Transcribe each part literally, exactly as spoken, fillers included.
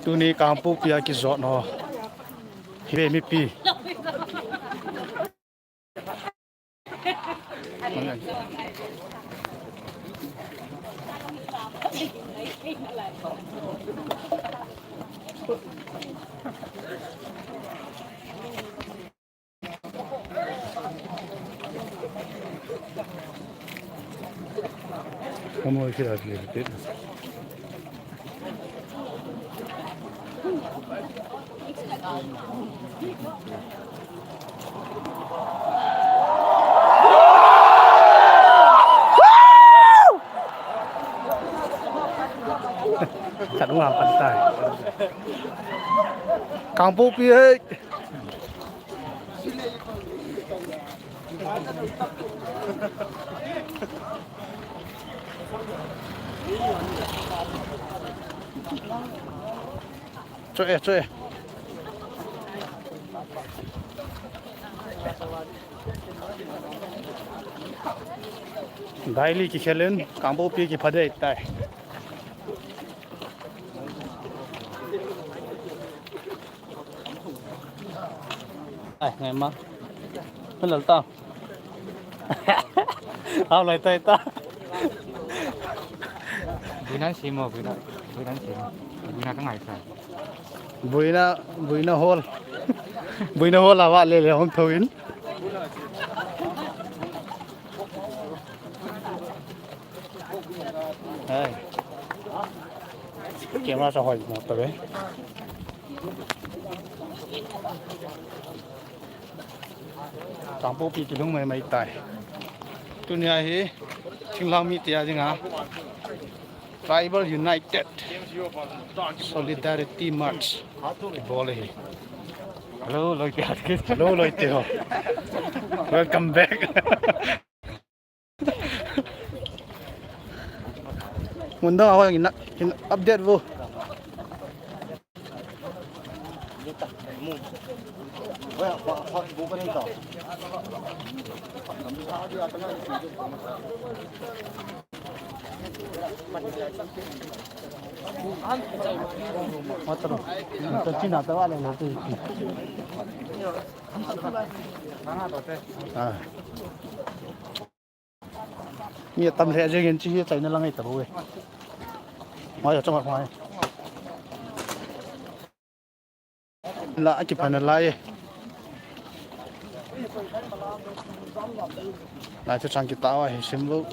Tuni Kangpokpi a kijot ho. Hive mipi. Kamu kira kira. Kangpokpi hei. Cho e, cho e. Daily kikhel in, Kangpokpi kipha dei tai. Ai, ngai ma. Hello ta. Au lai tai ta. Buina simo, buina, buina simo. Buina ka ngai sa. Buina, buina hol. Buina hol awa le le hom thoin. Hai. Camera sa hoi mo to be. Kangpokpi kilung mai mai tai. Tunia hi thinglhang mite a dinga Tribal United Solidarity March kibol ahi. Hello, Loite. Hello, Loite ho. Welcome back. Munda ho in, in update vo. Ah. Mi atam lheh jeng in chi hi achaina lang ahi tabou e. Mai a chama mai. La a kiphana lai e. Lai chu chang kitah a hi sim bou.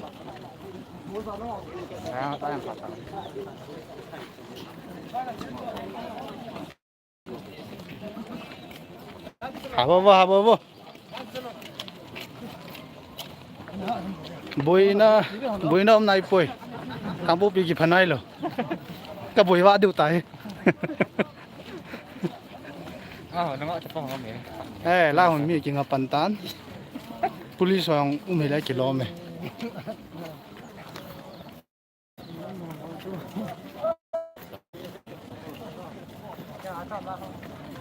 Habo bo, habo bo. Boina, boina um nai poi. Kangpokpi kipha nai lou. Ka boi va diu tai. Ah, nang a chapang ngam e. Eh, la hon mi kinga pan tan. Police ho jong um hile kilom e.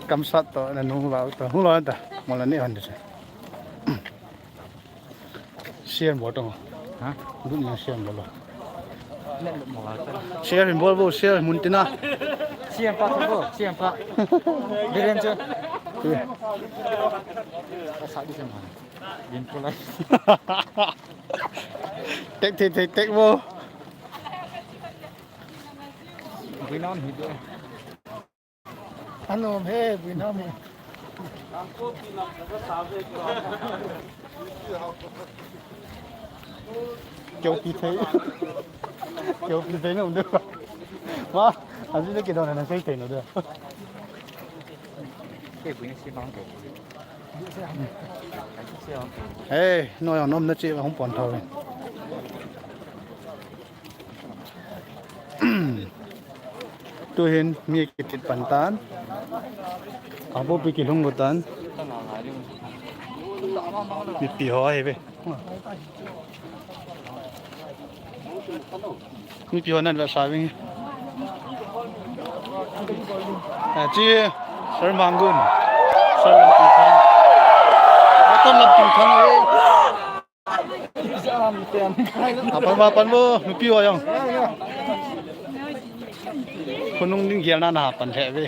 Kamsat to, na nung lau to. Hung lo ta. Mo la ni han de. Share bol to. Ha? Group na share bol lo. Share bol bo, share mun tina. Share pa to bo, share pa. Biren cho. Asa di sama. Tek, tek, tek, tek, bo. Buina um hi de. Ano, he, buina um. Keu pi thei. Keu pi thei na um de. Wa, aji de kidon na sei thei na de. Ke buina si bang ke. He, noi a um na che va hung pon thou. Tuhin mi kitit pan tan. Kangpokpi kilhung got tan. Mipi ho ahi ve. Mipi ho nan vetsah ving. Ah, chi, Sir Mangun. Sir Lamtingthang. Atam Lamtingthang, eh. Apan ma, apan mo, mipi ho jong. Khonung ding gelna na pan lheh ve.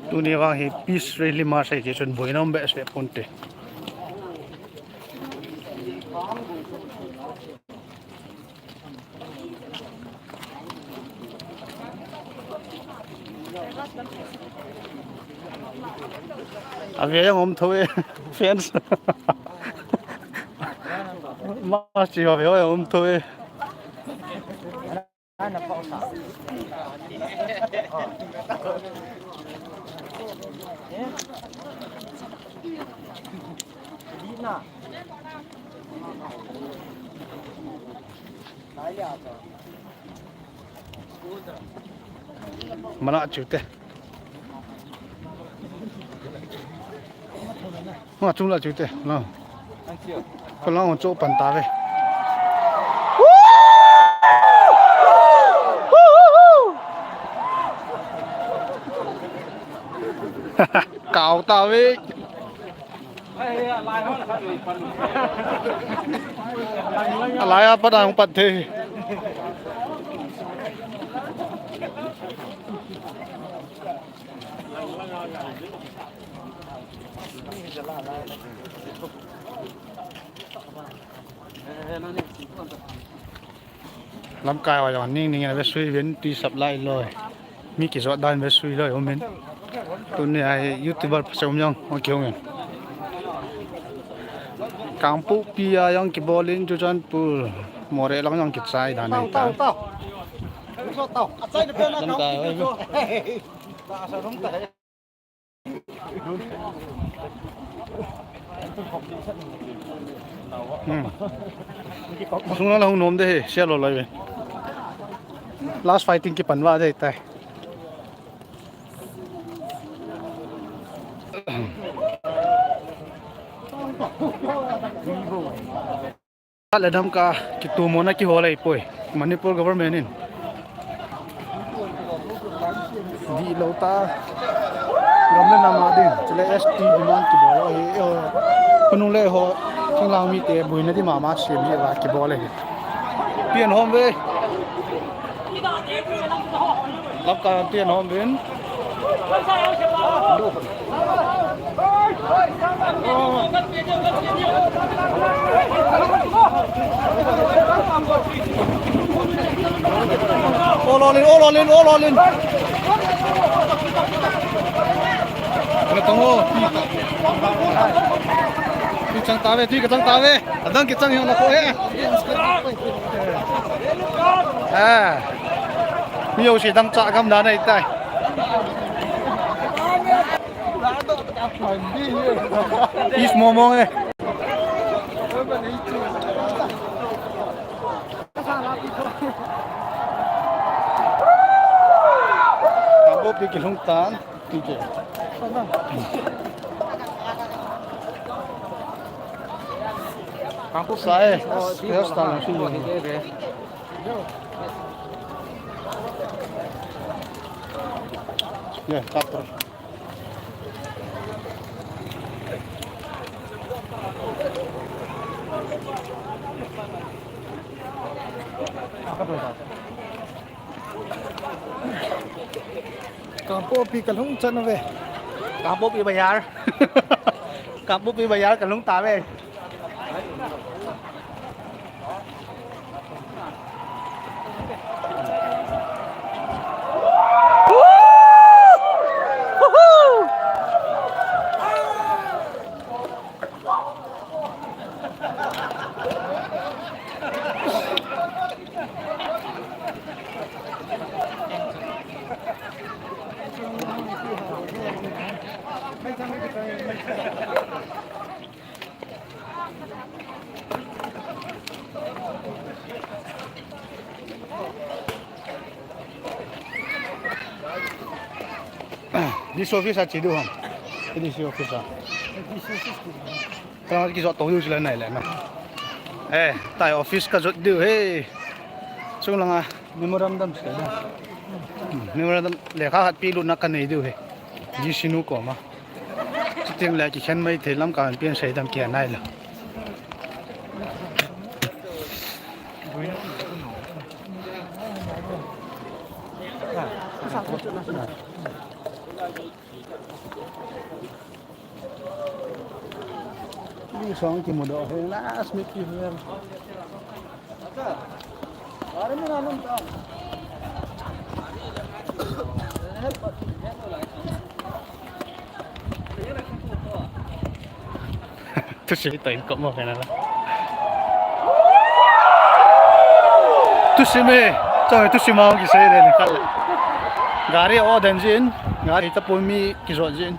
Tuni vang hi peace rally march ahi jeh chun boina um behseh ponte. Ave jong um thou e, fans. March chi ave jong um thou e. Mana chu te. Nga chung la chu te. Lo. Ko lang cho pan ta ve. Kau ta ve. Alai a pat ang pat the. Lamkai ho jong ning ning in ave sui uvin, tui sap lai loi. Mi kijot dan ve sui loi um in. Tuni a hi YouTuber phacha um jong hung kihung in. Kangpokpi a jong kibol in, Churachandpur, Moreh lang jong kichai dan ahi ta. Lamkai ho. Hmm. Sung lang la hung nom de hi, sia lo lai ve. Last fighting kipan va de tai. Le Damka kitumona kihol ahipoi. Manipur government in dihlou ta, gam le nam a ding, chule S T demand kibol ahi, eiho, khonung le eiho, thinglhang mite boina di mama sem jeh uva kibol ahi. Pi an hom ve. Lamkai an pi an hom uvin. Ol ol in, ol ol in, ol ol in. Kana tong o. Tui chang ta ve, tui ka chang ta ve. Adang kichang jong na ko he. Ah. Mi jouse dangchah gam dan ahi tai. Peace mong mong e. Kangpokpi kilhung tan. Kangpokpi. Sa e, hairstyle ang sulu. Yeah, kapra. Kangpokpi kalhung chan uve. Kangpokpi bazar. Kangpokpi bazar kalhung tauve. D C office a che diu ham. D C office a. Kana kijot to diu chu la nai le na. Eh, tai office kajot diu he. Chung langa memorandum sei da. Hmm, memorandum lekha khat pelutna kanei diu he. D C nu koma. Chuteng le kikhen mai thei lam kapen seidam kia nai lo. Ni song kimudoh he last minute ki he. Thusim toh in kop mo kena la. Thusim e, chong e thusim a hung kisei le ni khat le. Gari o den jin, gari tapon mi kijot jin.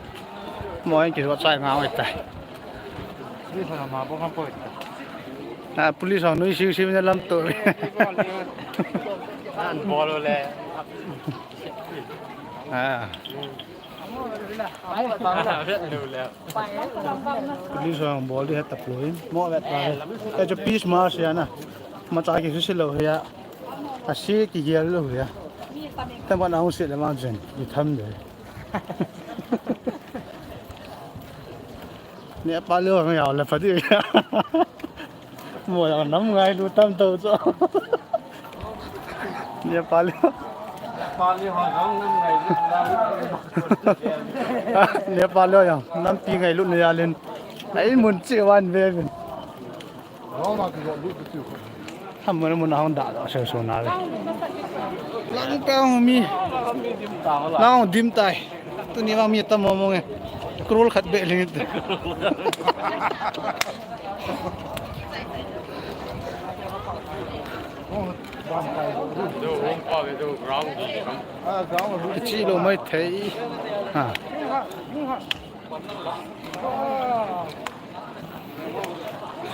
Mo en kijot sai nga oi tai. Police ho ma bo kan poi ta. Ah, police ho nui siu siu na lam to. An bol le. Ah. Police ho bol di het ta poi. Mo vet ta. Ka jo peace march ya na. Ma cha ki su si lo ya. A si ki gel lo ya. Ta ba na hung si le ma jen. Di tham de. Nepali ho jong jao le pha di. Mo jong nam ngailu tam to chu. Nepali ho. Nepali ho jong nam ngailu. Nepali ho jong nampi ngailutna jal in. Ai mun cheh uvin ve uvin. Hamna mun a hung dah doh sel sel na ve. Lang peh mi. Lang dim tai. Tuni vang mi tam mo mo nge. Crore khat beh lhing te. Chi lo mai thei. Ha.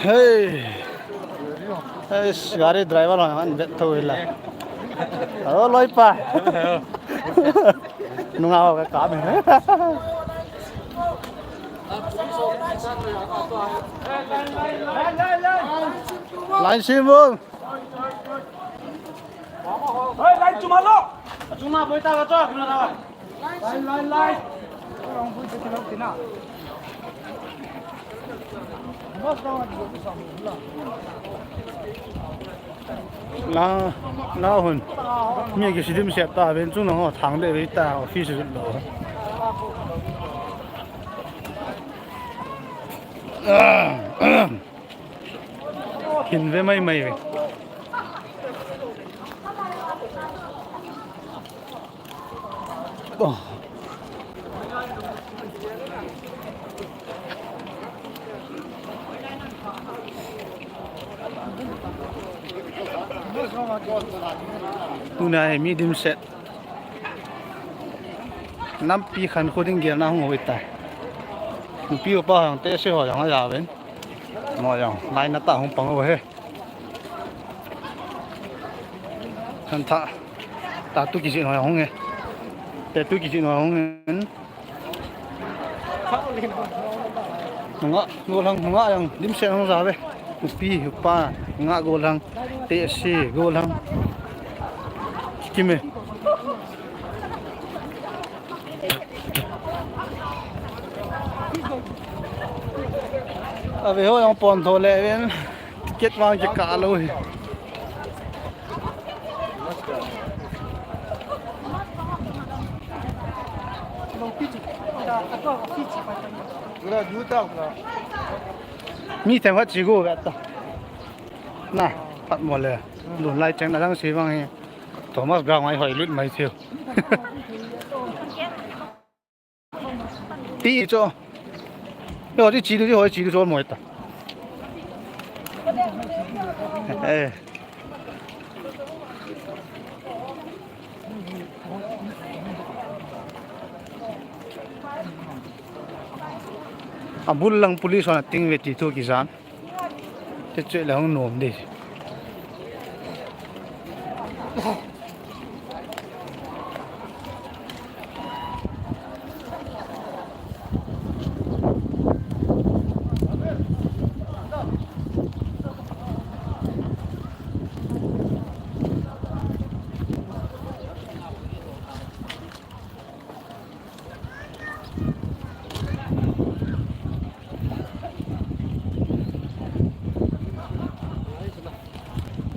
Hey. Hey, gari driver ho an vet tho hila. Oh, loipa. Nunga ho ka kam he. Line sim bol. Hey, line chuma lo. Chuma boi ta ka to, kuna ta. La, la hun. Mi kisi dimset ta ven chu na ho thang de ve ta office lo. Hin ve mai mai ve. Oh. Tuna hi mi dimset. Nampi khankho ding gelna hung hoi tai. Nupi upa ho jong te se ho jong ajaovin. Mo jong line a ta hung pang uve. Khan tha. Tattoo kijih ho jong hung e. Tattoo kijih ho jong hung e. Nunga, gollhang, nunga jong dimset hung jao ve. Nupi, upa, nunga gollhang. Te se gollhang. Kim e. Ave ho jong pon tho le ven. Ticket vang kikah lou hi. Mi themkhat chi go ve ta. Na, phat mo le. Lun lai cheng na dang si vang hi. Thomas Ground a i hoi lut mai thiu. Ti cho. Yo, ti chi du, ti hoi chi du cho mo ta. Eh. Abul lang police hon ating ve ti thu kijan. Te che le hung nom de.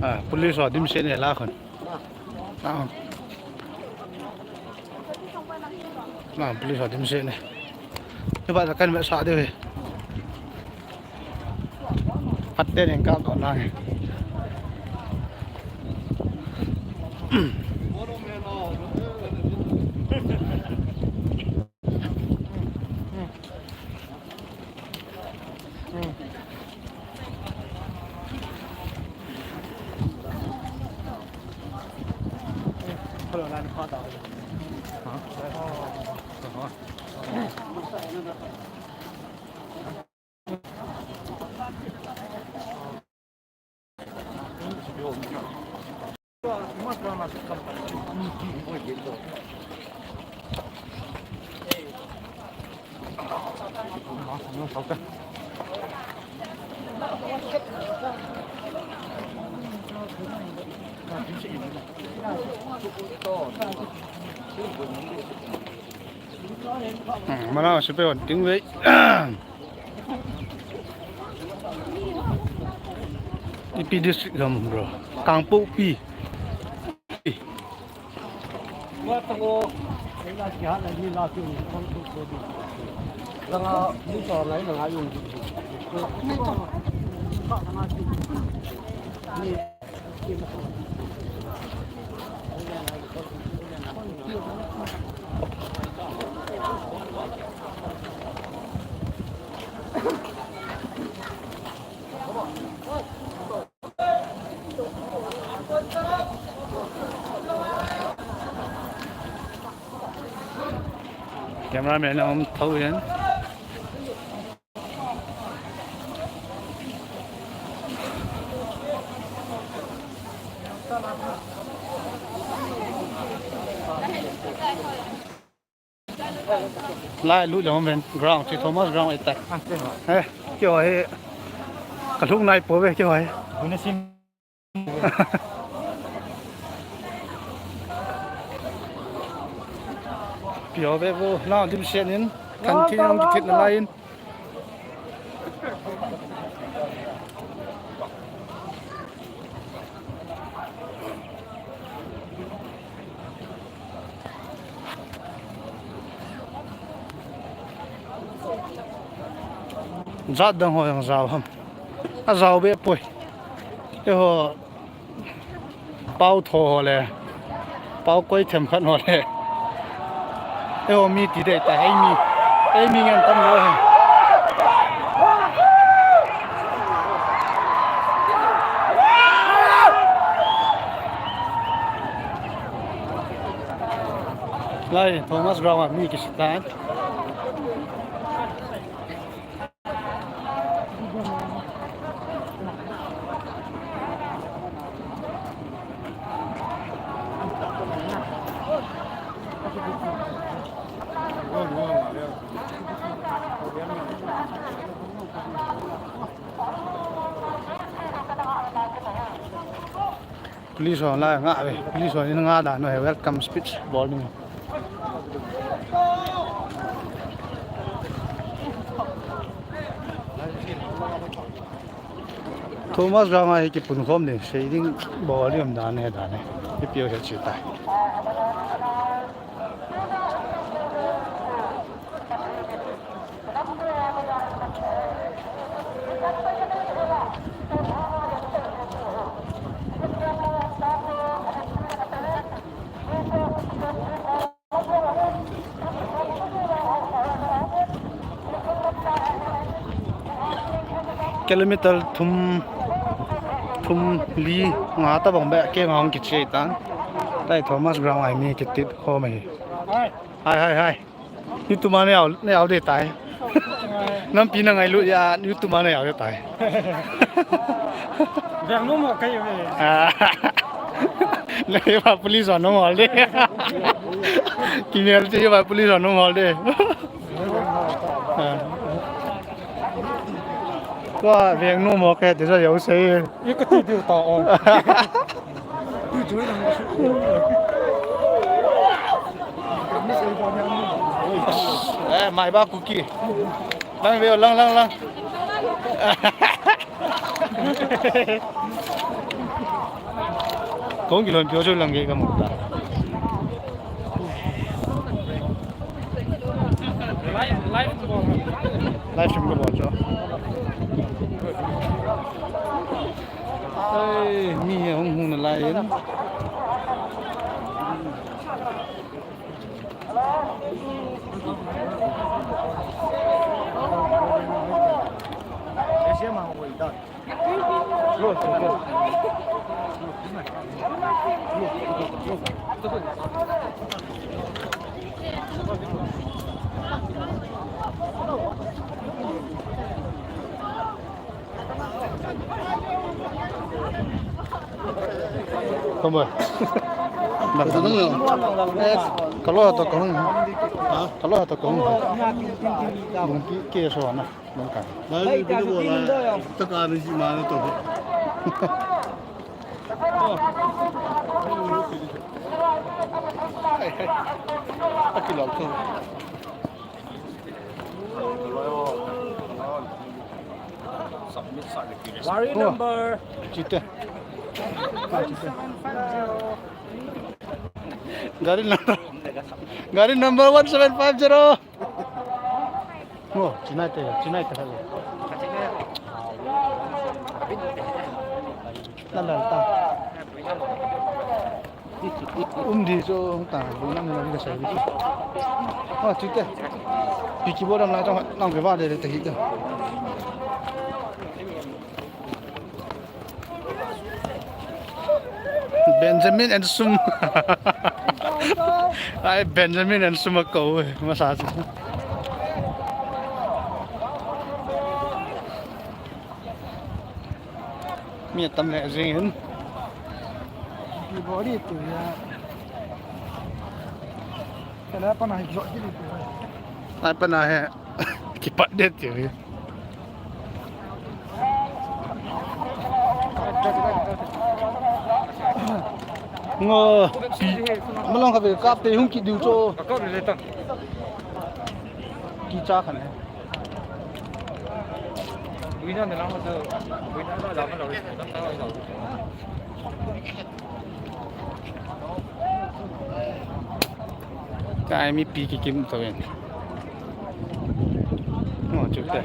Ah, police ho dimset ne la khun. Ah. Ah, police ho dimset ne. Hiba la kan me sa de he. Patte ne ka ko na he. Hmm, mana sipe hon ting wei. Ipi district ham bro? Kangpokpi. Cameraman a um tho in. Lai lut jong ven ground, Saint Thomas ground itai. Eh, keiho hi. Ka lhung nai pouve keiho hi. Pio ve vo, na dimset in, kan thi nang kit na lai in. Jat dang ho jong jao ham. Ajao be poi. Eiho pao tho ho le. Pao koi themkhat ho le. Eiho mi ti dei ta, ei mi. Ei mi ngen tam lo he. Lai, Thomas ground a mi kisi tan. Police ho la nga ve, police ho in nga dan u hi welcome speech bol ding. Thomas ground a hi kipun khom ding, sei ding bol ding um dan hi dan hi. Ipi u hi chi tai. Kilometer thum, thum li nga tabang beh kei ma hung kichei tan. Lai Thomas ground a hi mi kitit khom ahi. Hai, hai, hai. YouTube ma na jao, na jao ding tai. Nampi na ngailut a YouTube ma na jao ding tai. Veng nom ho kei ve. Ah. Na hi ba police ho nom ho le. Kimel te ba police ho nom ho le. Ah. Ko veng nom ho kei te sa jao sei. Ye ka ti diu ta o. Eh, mai ba kuki. Lang ve, lang, lang, lang. Kong kilon pio chu lang ge ka mo ta. Live, live ko. Live stream ko bol chu. Ei, mi hung hung na lai in. Khamo. Ka lo ha toh kahung. Ha? Ka lo ha toh kahung. Lungpi ke so na. Lungka. Lai, lai, video bola. Taka ni si ma na to. Aki lo to. Gari number. Gari number one seven five zero. Oh, chinai te, chinai te. La la ta. Um di chu ta, bu nam nam ka sai di. Ah, chi te. Pi ki bo dam la chong nang ve ba de de te hi de. Benjamin and Sum. Ai, Benjamin and Sum a ko, eh, masa chu. Mi atam le jing in. Ki body tu ya. Kala pa na hi jot ki tu. Ai pa na he. Kipat det tiu hi. Ngo, pi, malong kha ve kap te hung kit diu cho. Ka kap le ta. Kicha khan he. Buina ne lang ma so. Buina la la ma lo. Kai mipi kikim tou in. Oh, chu te.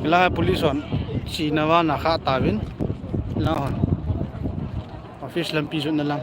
Hilai police hon chena vana kha tauvin. Hilai hon. Office lampi jotna lang.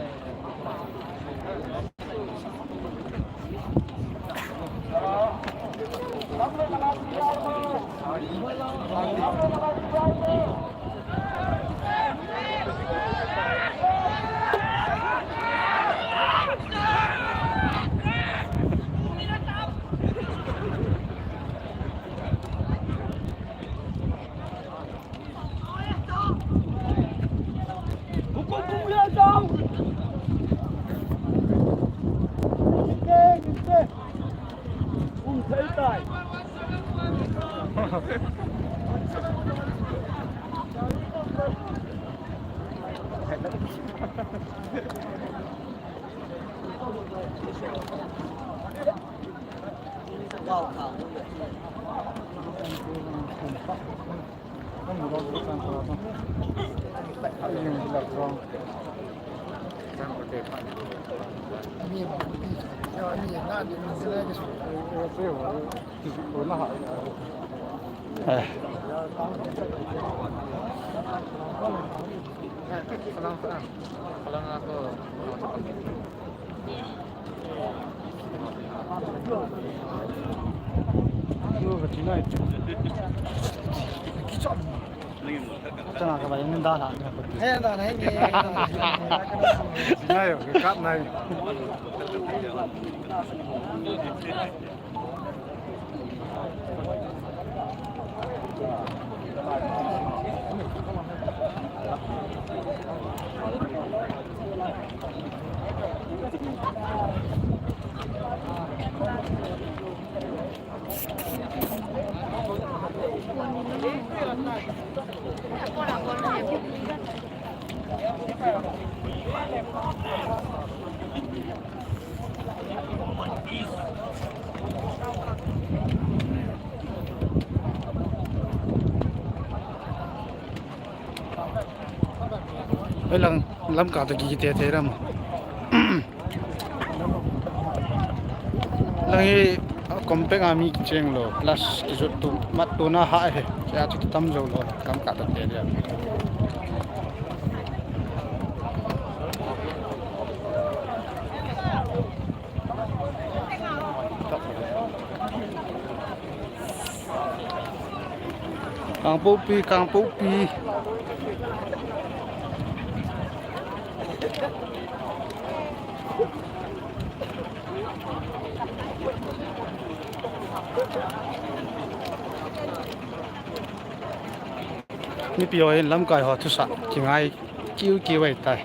Hoi lang, lamkai toh kikite te ram. Lang hi, compact a mi kicheng lou, plus kijot tu, mat tu na ha he. Kei a chu kitam jou lou, lamkai toh te dia. Kangpokpi, Kangpokpi. Mipi ho hin lamkai ho thusah kingai kiu kiu ahitai.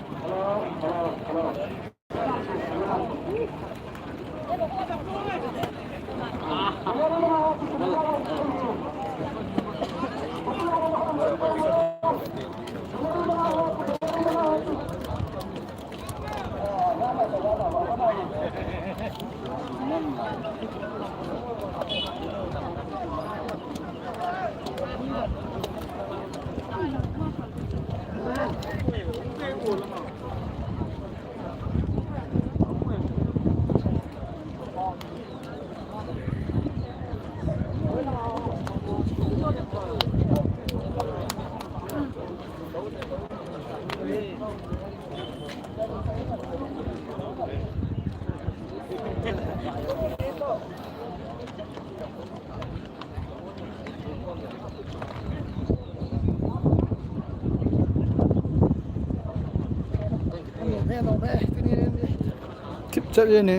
Kipchat ye ne.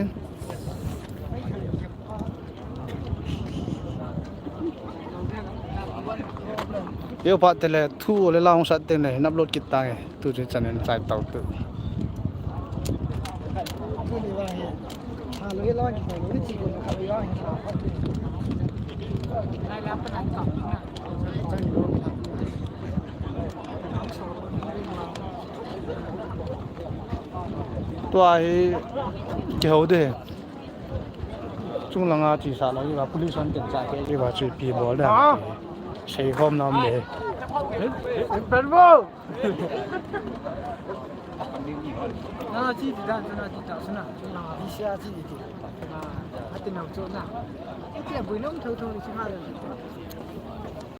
Yo pa tele thu le la hung sat teng le hin upload kit tange. Tu chu channel chai tau tu. Tua hi kihou de. Chung langa chi sa lo, iva police an ken sa ke, iva chu ipi bol da. Sei khom nam le. Pen bo. Na chi ti dan, na chi ta, na. Chung langa. Di sia chi ti. Na, ati na chu na. Ati a bui nom tho tho ni chi ma le.